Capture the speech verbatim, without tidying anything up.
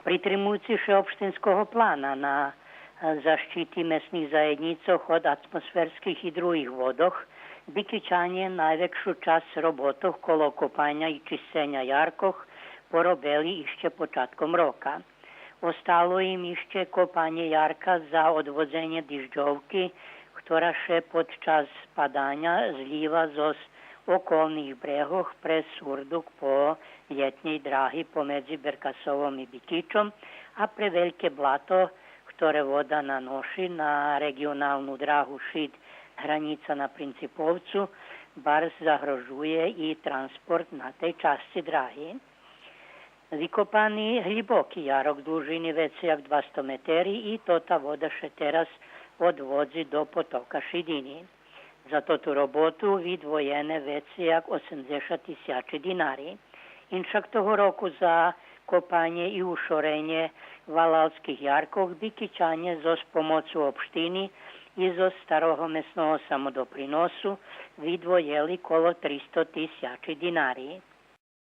Притримуюци ше општинского плана на, е, защити месних заєднїцох од атмосферских и других водох, Бикичанє найвекшу часц роботох коло копаня и чисценя яркох поробели ище початком рока. Остало им ище копанє ярка за одводзенє дижджовки, хтора ше под час паданя злїва зоз околних брегох през Сурдук по лєтнєй драги помедзи Беркасовом и Бикичом, а пре вельке блато, хторе вода наноши на реґионалну драгу шит Гранїца на Принциповцу, барз загрожує и транспорт на тей часци драги. Викопани глїбоки ярок длужини вецей як двасто метери и тота вода ше тераз одводзи до потока Шидини. За тоту роботу видвоєне вецей як осемдзешат тисячи динари. Иншак того року за копанє и ушоренє валалских яркох Бикичанє зоз помоцу општини и зоз старого месного самодоприносу видвоєли коло тристо тисячи динари.